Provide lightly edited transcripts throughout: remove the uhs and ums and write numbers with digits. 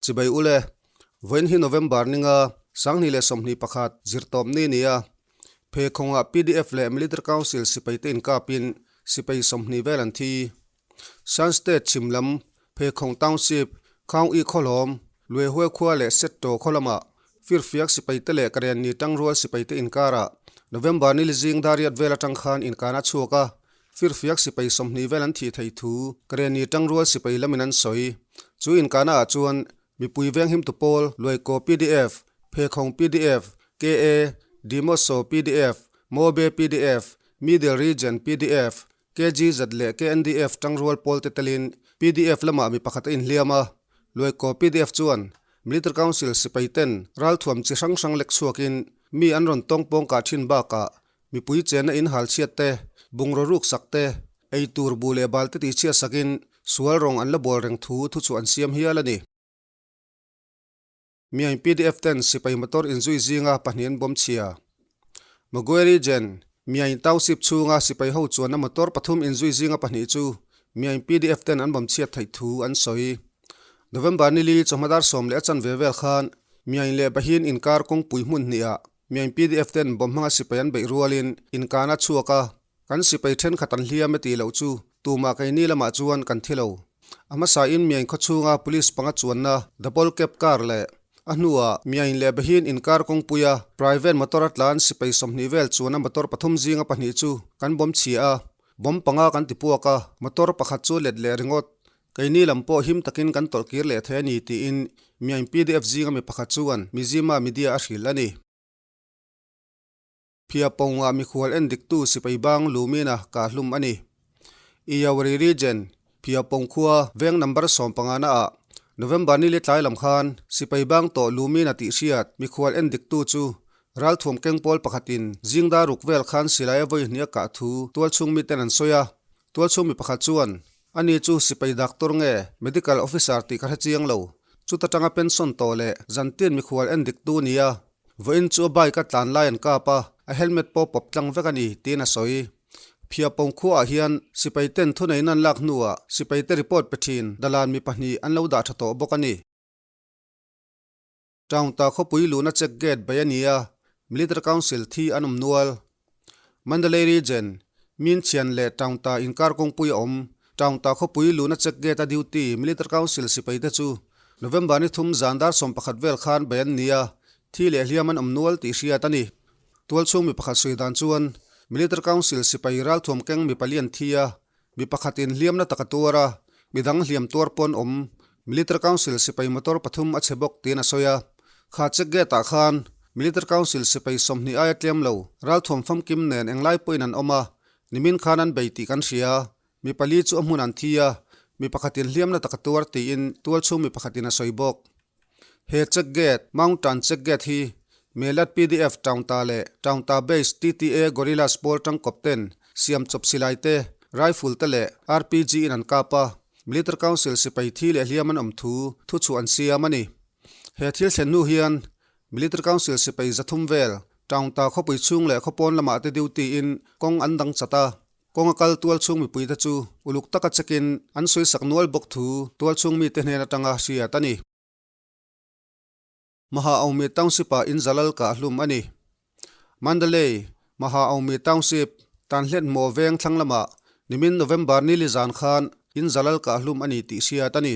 Chibai ule, vawiin hi November ninga 2021 zirtawpni ni a, pheikhawngah pdf leh Military Council sipaite inkapin sipai 20 vel an thi. Shan State chhim lam Pheikhawng Township, Khaung I Khawhlawm, Luehue khua leh Setto khaw lamah firfiak sipaite leh Karenni tangrual sipaite inkarah November ni lizing dariat vel atang khan inkan a chhuak a, Firfiak sipai 20 vel an thih theih thu Karenni tangrual sipai lamin an sawi. Chu inkana ah chuan mipui venghimtu pawl Luaikaw pdf, Pheikhawng pdf, KA, Dimoso pdf, Mobe pdf, Middle Region pdf, KGZ leh KNDF tangrual pawl te telin pdf lamah mi pakhat a inhliam a, Luaikaw pdf chuan Military Council sipai ten ralthuam chi hrang hrang lek chhuakin mi an rawn tawng pawng kah thin bakah mipui chenna in hal chhiat te, bungraw ruk sak te, ei tur bu leh bal te tih chhiat sakin sual rawng an la bawl reng thu thu chu an siam hial a ni. Miain pdf ten sipai motor inzui zinga pahnih an bawm chhia. Magwe Region, Miain Township chhunga sipai ho chuanna motor pathum inzui zinga pahnih chu Miain pdf ten an bawm chhiat theih thu an sawi. November nili chawhma dar sawm leh a chanve vel khan Miain leh Bahin inkar kawngpui hmun hnihah Miain pdf ten bawm hmanga sipai an beih rualin inkan a chhuak a, Kan sipai thenkhat an hliam e tih loh chu tumah keini lamah chuan kan thi lo. A hmasain Miain khaw chhunga police panga chuanna double cab car leh a hnuah Miain leh Bahin inkar kawngpuia private motor a tlan sipai 20 vel chuanna motor pathum zinga pahnih chu kan bawm chhia a, bawm panga kan ti puak a, motor pakhat chu let leh ringawt. Keini lam pawh him takin kan tawlh kir leh thei a ni tiin Miain pdf zinga mi pakhat chuan Mizzima media a hrilh a ni. Phiapawnga mikhual en diktu sipai bang Lumina kahlum a ni. Iyawari Region, Phiapawng khua, veng number 15 naah November ni li tlai lam khan sipai bang tawh Lumina tih hriat mikhual en diktu chu ralthuam keng pawl pakhatin zingdar ruk vel khan silai a vawi hnih a kah thu tualchhung miten an sawi a. Tualchhung mi pakhat chuan, Ani chu sipai doctor nge medical officer tih ka hre chiang lo. Chuta tanga pension tawh leh zantin mikhual en diktu nia. Vawiin chu a bike a tlan lai an kap a, a helmet pawh pawp tlang vek a ni, tiin a sawi. Phiapawng khuaah hian sipai ten thuneihna an lak hnuah sipai te report pe thin dalan mi pahnih an lo dah tha tawh bawk a ni. Town-ta khawpui luhna check gate bei a ni a, Military Council thi an awm nual. Mandalay Region, Minchian leh Town-ta inkar kawngpui a awm. Town-ta khawpui luhna check gate a duty Military Council sipai te chu November ni thum zan dar 11 vel khan bei an ni a, thi leh hliam an awm nual tih hriat a ni. Tualchhung mi pakhat sawi dan chuan Military Council sipai ralthuam keng mi pali an thi a, mi pakhatin hliamna tak a tuar a, midang hliam tuar pawh an awm. Military Council sipai motor pathum a chhe bawk tiin a sawi a. Kha check gate ah khan Military Council sipai 20 aia tlem lo ralthuam famkim nen englai pawhin an awm a, nimin khan an bei tih kan hria. Mi pali chu a hmun an thi a, mi pakhatin hliamna tak a tuar tiin tualchhung mi pakhatin a sawi bawk. He check gate, Mountain Check Gate hi Melat pdf Townta leh Townta Base TTA Guerrillas pawl tangkawp ten siam chawp silai te, rifle te leh RPG in an kap a, Military Council sipai thi leh hliam an awm thu thuchhuah an siam a ni. He thil thlen hnu hian Military Council sipai 300 vel Townta khawpui chhung leh khawpawn lamah te duty in kawng an dang chat a, Kawnga kal tualchhung mipuite chu uluk taka chekin an sawisak nual bawk thu tualchhung mite hnen atanga hriat a ni. Maha Aumi Township-ah in zalal kah hlum a ni. Mandalay, Maha Aumi Township, Tanhlet Hmaw veng thlang lamah nimin November ni li zan khan in zalal kah hlum a ni tih hriat a ni.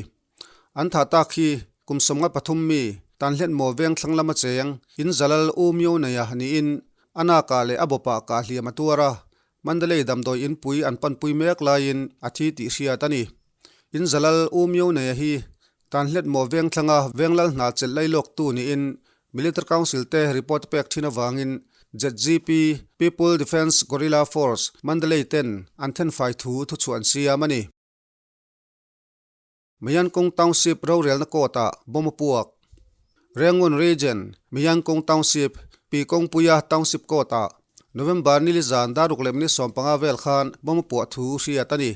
An thah tak hi kum 53 mi Tanhlet Hmaw veng thlang lama cheng in zalal U Myo Naya niin a nakah leh a bawpah kah hliam a tuar a, Mandalay damdawi inpui an panpui mek laiin a thi tih hriat a ni. In zalal U Myo Naya hi Tanhlet Maw veng thlanga Venglal hna chelh lai lawktu niin Military Council te report pek thin avangin ZGP, People Defence Guerrilla Force, Mandalay ten an thenfai thu thuchhuah an siam a ni. Mayankung Township rorelna court-ah bomb a puak. Rangoon Region, Mayankung Township, Pi Kawngpuia Township Court-ah November ni li zan dar ruk leh minute 15 vel khan bomb a puah thu hriat a ni.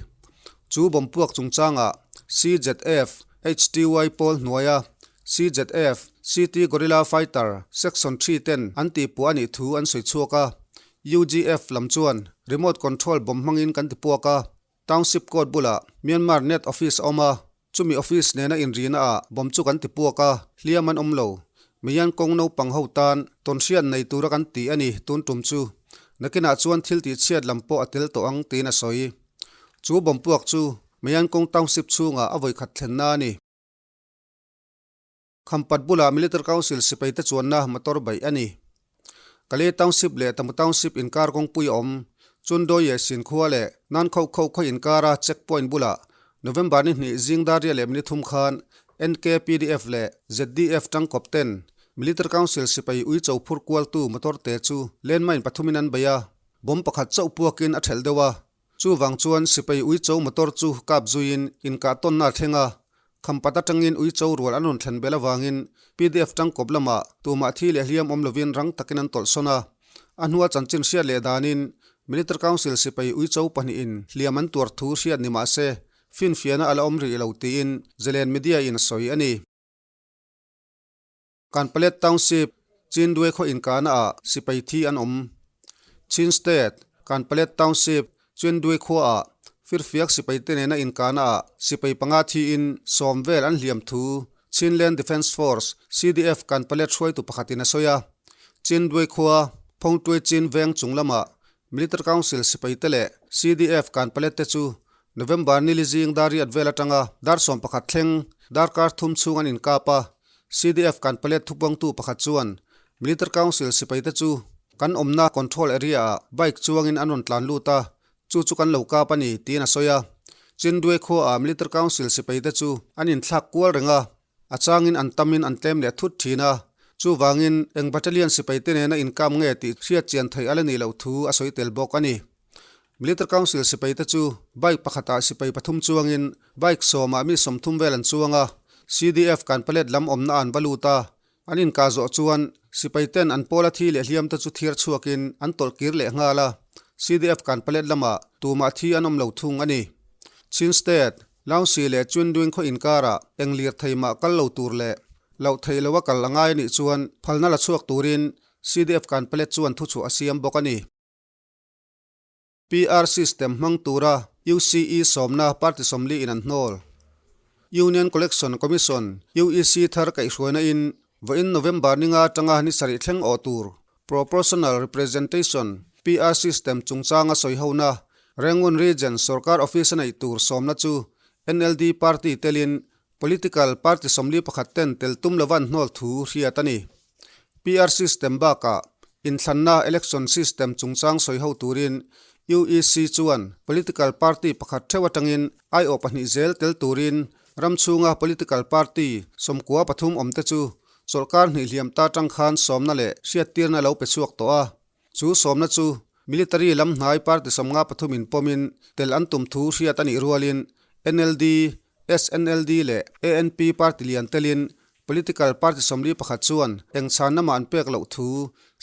Chu bomb puak chungchangah CZF, HTY pawl hnuaia CZF, CT Guerrilla Fighter, Section 3 ten an tihpuah a nih thu an sawi chhuak a. UGF lam chuan remote control bomb hmangin kan tipuak a. Township Court bulah Myanmar Net Office a awm a, Chumi office nena inrina ah bomb chu kan ti puak a, hliam an awm lo. Mian kawng naupang ho tan tawnhriat nei tura kan ti a ni tun tum chu. Nakinah chuan thil tih chhiat lam pawh a tel tawh ang tiin a sawi. Chu bomb puak chu Mian kawng township chhungah a vawikhat thlenna a ni. Khampat bulah Military Council sipaite chuanna motor baih a ni. Kalay Township leh Tamu Township inkar kawngpui a awm. Chundawi leh Sinkhua leh Nankhauh Kho khaw inkara check point bulah November ni hnih zing dar riah leh minute thum khan NKPDF leh ZDF tangkawp ten Military Council sipai uicho phur kualtu motor te chu landmine pathumin an bei a, bomb pakhat chauh puakin a thelh deuh a. Chuvang chuan sipai uicho motor chu kap zuiin inkah tawnna a thleng a, Khampat atangin uicho rual an rawn thlen belh avangin pdf tangkawp lamah tumah thi leh hliam awm lovin rang takin an tawlh sawn a. A hnua chanchin hriat leh danin Military Council sipai uicho pahnihin hliam an tuar thu hriat ni mahse finfiahna a la awm rih lo tiin Zalen Media in a sawi a ni. Kanpalet Township, Chindwe khaw inkahna ah sipai thi an awm. Chin State, Kanpalet Township, Chindwe khua ah firfiak sipai te nena inkahna ah sipai panga thiin sawm vel an hliam thu Chinland Defence Force, CDF, Kanpalet hruaitu pakhatin a sawi a. Chindwe khua, Phongtwe Chin veng chung lamah Military Council sipai te leh CDF Kanpalet te chu November nili zing dar riat vel atanga dar 11 thleng darkar thum chhung an inkap a. CDF kan palet thupuangtu pakhat chuan Military Council sipaite chu kan awmna control area ah bike chuangin an rawn tlan lut a, chu chu kan lo kap a ni tiin a sawi a. Chindwe khua ah Military Council sipaite chu an inthlak kual reng a, a changin an tamin an tlem leh thut thin a, chuvangin eng battalion sipaite nena inkap nge tih hriat chian theih a la nih loh thu a sawi tel bawk a ni. Military Council sipaite chu bike pakhatah sipai pathum chuangin bike sawmah mi 30 vel an chuang a, CDF Kanpalet lam awmna an va lut a, an inkah zawh chuan sipai ten an pawla thi leh hliam te chu thiar chhuakin an tawlh kir leh nghal a, CDF Kanpalet lamah tumah thi an awm lo thung a ni. Chin State, Laungsi leh Chwinduing khaw inkarah eng lirthei mah kal lo tur leh loh theih loa kal a ngai a nih chuan phalna la chhuak turin CDF Kanpalet chuan thuchhuah a siam bawk a ni. PR system hmang tura UCE sawmna party 40 in an hnawl. Union Collection Commission, UEC, thar kaihhruaina in vawiin November ninga atanga ni sarih thleng awh tur Proportional Representation, PR, system chungchanga sawihona Rangoon Region sorkar office a neih tur sawmna chu NLD party telin political party 41 ten tel tum lova an hnawl thu hriat a ni. PR system bakah inthlanna election system chungchang sawi ho turin UEC chuan political party pakhat theuh atangin aiawh pahnih zel tel turin ram chhunga political party 93 awmte chu chawlhkar hnih hliam ta tang khan sawmna leh hriattirna lo pe chhuak tawh a. Chu sawmna chu military lam hnai party 53 in pawmin tel an tum thu hriat a nih rualin NLD, SNLD leh ANP party lian telin Political party 41 chuan eng chhanna mah an pek loh thu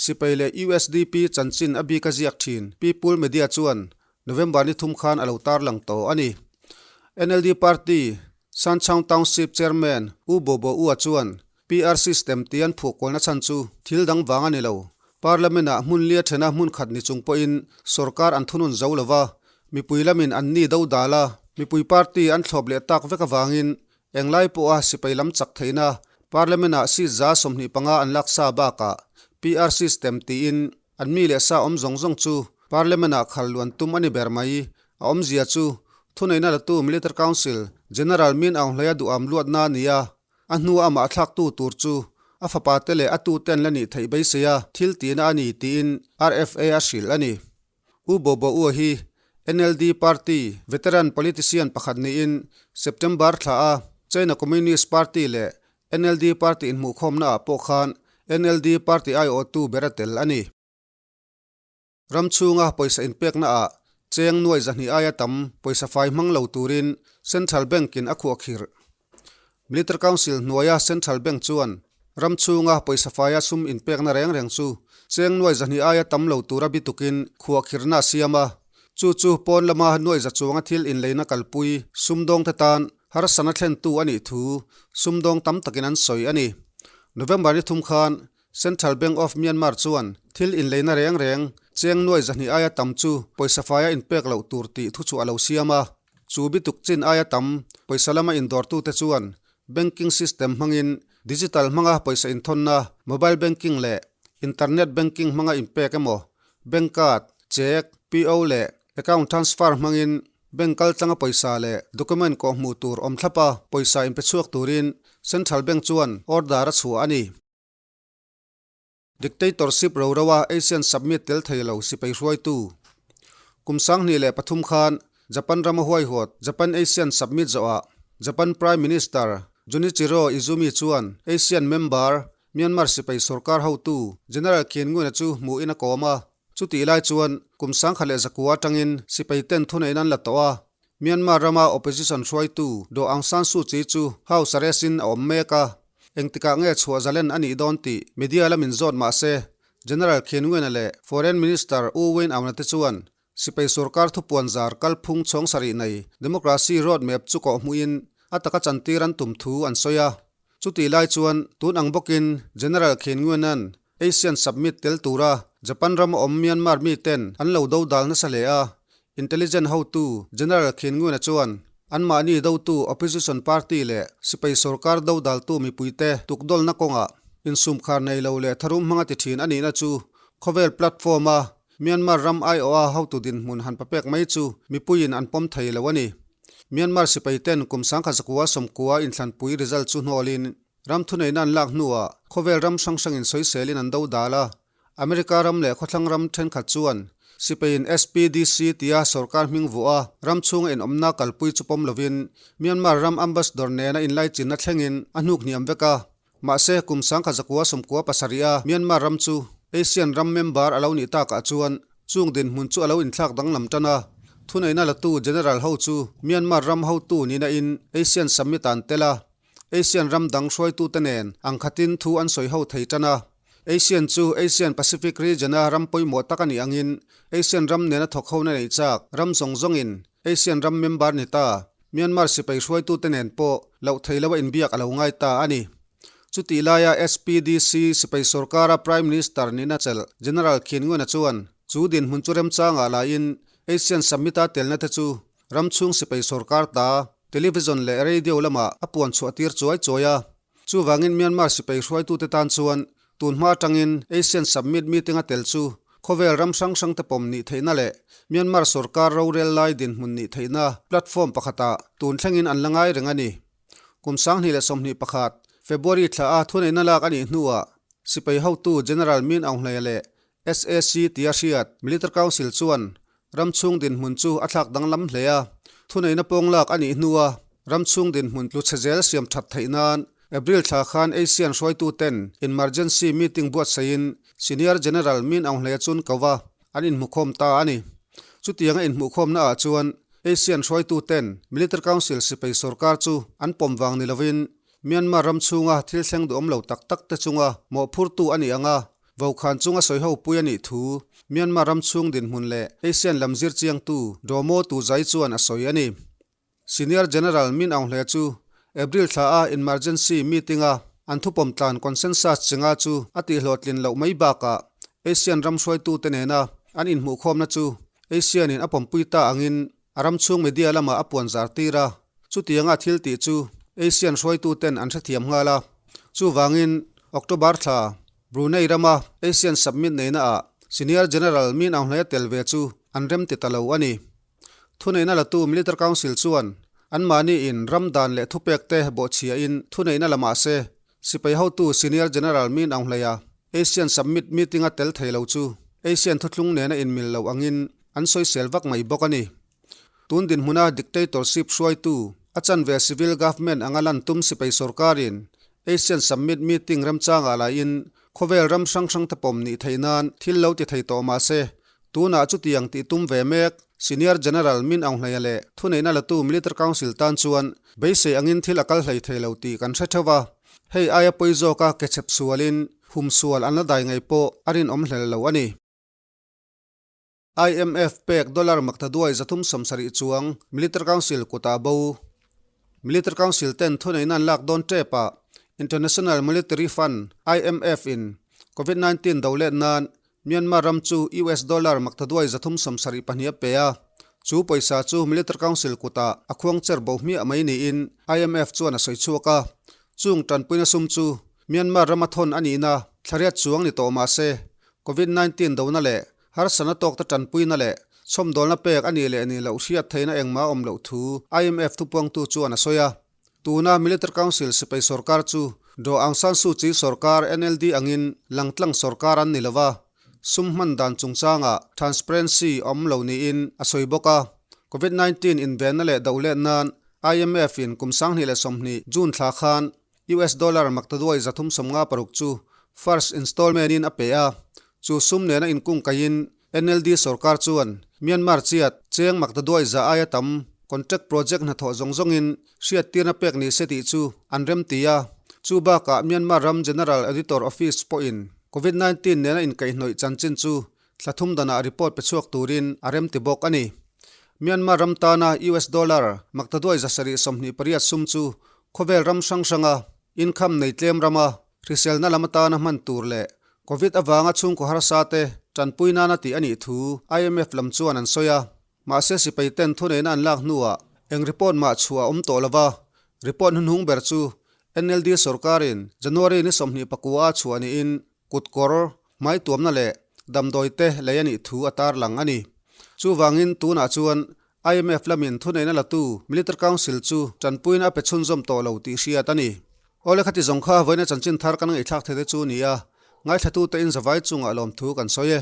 sipai leh usdp chanchin a bik a ziak thin People Media chuan November ni thum khan a lo tarlang tawh a ni. NLD party Sanchaung Township Chairman U Bo Bo Ua chuan PR system tih an phuh kualna chhan chu thil dang vang a ni lo. Parliament ah hmun lia thena hmun khat ni chung pawhin sorkar an thunun zo lova, mipui lamin an ni do dal a, mipui party an thlawp leh tak vek avangin Englai pawha sipai lam chak theihna Parliament-ah seat 25 an lak sa bakah PR system tiin an mi leh sa awm zawng zawng chu Parliament-ah khal luan tum a ni ber mai. A awmzia chu thuneihna latu Military Council General Min Aung Hlaia duham luatna a ni a, a hnua amah thlaktu tur chu a fapa te leh a tute an la nih theih beisei a thil tihna a ni tiin RFA a hrilh a ni. U Bo Bo Ua hi NLD party veteran politician pakhat niin September thla a China Communist Party leh NLD party inhmuhkhawmna ah pawh khan NLD party aiawhtu ber a tel a ni. Ram chhunga pawisa inpekna ah cheng nuai 200 aia tam pawisa fai hmang lo turin Central Bank in a khuahkhirh. Military Council hnuaia Central Bank chuan ram chhunga pawisa faia sum inpekna reng reng chu cheng nuai 200 aia tam lo tura bitukin khuahkhirhna a siam a. Chu chu pawn lama nuai za chuanga thil inleina kalpui sumdawngte tan harsana thlentu a nih thu sumdawng tam takin an sawi a ni. November ni thum khan Central Bank of Myanmar chuan thil inleina reng reng cheng nuai 200 aia tam chu pawisa faia inpek loh tur tih thu chu a lo siam a. Chu bituk chin aia tam. Pawisa lama indawrtute chuan banking system hmangin digital hmanga pawisa inthawnna, mobile banking leh internet banking hmanga inpek emaw, bank card, cheque, PO leh account transfer hmangin bank kaltlanga pawisa leh document kawh hmuh tur awm thlapa pawisa inpe chhuak turin Central Bank chuan order a chhuah a ni. Dictatorship ro ro a ASEAN Summit tel thei lo sipai hruaitu. Kum 2003 khan Japan rama huaihawt Japan ASEAN Summit zawhah Japan Prime Minister Junichiro Izumi chuan ASEAN member Myanmar sipai sorkar hotu General Khin Nguyen-a chu hmuhin a kawm a. Chutih lai chuan kum 1900 atangin sipai ten thuneihna an la tawh a. Myanmar rama opposition hruaitu Daw Aung San Suu Kyi chu house arrest in a awm mek a, engtikah nge chhuah zalen a nih dawn tih media lamin zawt mah se, General Khin Nguyen-a leh Foreign Minister U Win Aung-a te chuan sipai sorkar thupuan zar kalphung chhawng sarih nei democracy road map chu kawh hmuhin a taka chantir an tum thu an sawi a. Chutih lai chuan tun ang bawkin General Khin Nguyen-a'n ASEAN Summit tel tura Japan rama awm Myanmar miten an lo do dal nasa hle a, Intelligence hotu General Khin Nguyen-a chuan anmahni dotu opposition party leh sipai sorkar do daltu mipuite tukdawlna kawngah insumkhar nei lo leh tharum hmanga ti thin a nihna chu khawvel platform-a Myanmar ram aiawha hotu dinhmun han papek mai chu mipuiin an pawm thei lo a ni. Myanmar sipaiten kum 1990 inthlanpui result chu hnawlin ram thuneihna an lak hnuah khawvel ram hrang hrangin sawiselin an do dal a. America ram leh khawthlang ram thenkhat chuan sipaiin SPDC tia sorkar hming vuah a ram chhunga inawmna kalpui chu pawm lovin Myanmar ram ambassador nena inlaichinna thlengin a hnuk hniam vek a. Mahse, kum 1997 a Myanmar ram chu ASEAN ram member a lo nih takah chuan chung dinhmun chu a lo inthlak danglam tan a. Thuneihna latu General ho chu Myanmar ram hotu nihna in ASEAN Summit an tel a. ASEAN ram dang hruaitute nen ang khatin thu an sawi ho thei tan a. ASEAN chu ASEAN Pacific region a ram pawimawh tak a nih angin ASEAN ram nena thawk hona neih chak ram zawng zawngin ASEAN ram member ni ta Myanmar sipai hruaitute nen pawh loh thei loa inbiak a lo ngai ta a ni. Chutih laia SPDC sipai sorkara Prime Minister nihna chelh General Khin Nguyen-a chuan chu dinhmun chu remchangah laiin ASEAN Summit-a telna te chu ram chhung sipai sorkar ta television leh radio lamah a puan chhuah tir chuai chuai a. Chuvangin Myanmar sipai hruaitute tan chuan tun hma atangin ASEAN Summit meeting a tel chu khawvel ram hrang hrangte pawm nih theihna leh Myanmar sorkar rorel lai dinhmun nih theihna platform pakhatah tun thlengin an la ngai reng a ni. Kum 2021 February thla a thuneihna lak a nih hnuah sipai hotu General Min Aung Hlaing leh SAC tia hriat Military Council chuan ram chhung dinhmun chu a thlak danglam hle a, thuneihna pawng lak a nih hnua ram chhung dinhmun tlu chhe zel siam that theih nan April thla khan ASEAN hruaituten emergency meeting buatsaihin Senior General Min Aung Hlaing chun ko va an inhmukhawm ta a ni. Chutianga inhmuhkhawmna ah chuan ASEAN hruaituten Military Council sipai sorkar chu an pawm vang ni lovin Myanmar ram chhunga thil thleng duhawm lo tak tak te chunga mawhphurtu a nih ang a, Vokhan chunga sawi ho pui a nih thu Myanmar ram chhung dinhmun leh ASEAN lam zir chiangtu Domo Tu Zai chuan a sawi a ni. Senior General Min Aung Hlaing chu April thla a emergency meeting a an thupawm tlan consensus chinga chu a tihhlawhtlin loh mai bakah ASEAN ram hruaitute nena an inhmuhkhawmna chu ASEAN in a pawmpui ta angin a ram chhung media lamah a puan zar tir a, chutianga thil tih chu ASEAN hruaituten an hrethiam nghal a. Chuvangin October thla Brunei rama ASEAN Summit neihnaah Senior General Min Aung Hlaing tel ve chu an rem ti ta lo a ni. Thuneihna latu Military Council chuan anmahniin ram dan leh thupekte bawhchhiahin thuneihna la mah se, sipai hotu Senior General Min Aung Hlaing-a ASEAN Summit meeting-a tel thei lo chu ASEAN thuthlung nena inmil lo angin an sawisel vak mai bawk a ni. Tun dinhmuna dictatorship hruaitu a chanve civil government anga lan tum sipai sorkarin ASEAN Summit meeting remchangah laiin khawvel ram hrang hrangte pawm nih theih nan thil lo ti thei tawh mah se, tunah chutiang tih tum ve mek Senior General Min Aung Hlaing leh thuneihna latu Military Council tan chuan beisei angin thil a kal hlei thei lo tih kan hre theuh a, hei aia pawi zawka ke chhep sualin hum sual an la dai ngei pawh a rinawm hlel lo a ni. IMF pek dollar maktaduai 370 chuang Military Council kutah bo. Military Council ten thuneihna an lak dawn tep ah International Monetary Fund, IMF, in Covid 19 do let nan Myanmar ram chu US dollar maktaduai 374 a pe a. Chu pawisa chu Military Council kutah a khuang cher bo hmiah mai niin IMF chuan a sawi chhuak a. Chung tanpuina sum chu Myanmar rama thawn a nihna thlariat chuang ni tawh mah se, Covid 19 dona leh harsatna tawkte tanpuina leh chhawmdawlna pek a nih leh nih loh hriat theihna engmah a awm loh thu IMF thupuangtu chuan a sawi a. Tuna Military Council sipai sorkar chu Daw Aung San Suu Kyi sorkar NLD angin langtlang sorkar an ni lo va, sum hman dan chungchangah transparency awm lo niin a sawi bawk a. Covid 19 invenna leh doh let nan IMF in kum 2020 June thla khan US dollar maktaduai 356 chu first installment in a pe a, chu sum nena inkungkaihin NLD sorkar chuan Myanmar chiat cheng maktaduai za aia tam contract project hnathawh zawng zawngin hriattirna pek ni se tih chu an remti a. Chu bakah Myanmar ram General Auditor Office pawhin Covid 19 nena inkaihhnawih chanchin chu thla thum danah report pe chhuak turin a remti bawk a ni. Myanmar ram tana US dollar maktaduai 728 sum chu khawvel ram hrang hranga income nei tlem rama hriselna lam atana hman tur leh Covid avanga chhungkaw harsa te tanpui nana tih a nih thu IMF lam chuan an sawi a. Mahse sipai ten thuneihna an lak hnuah eng report mah chhuah a awm tawh lova, report hnuhnung ber chu NLD sorkarin January ni 24 a chhuah niin kutkawr, hmaituamna leh damdawi te lei a nih thu a tarlang a ni. Chuvangin tunah chuan IMF lamin thuneihna latu Military Council chu tanpuina a pe chhunzawm tawh lo tih hriat a ni. Awle khati zawng kha vawiina chanchin thar kan ngaihthlak thei te chu a ni a, ngaithlatute in zavai chungah lawmthu kan sawi e.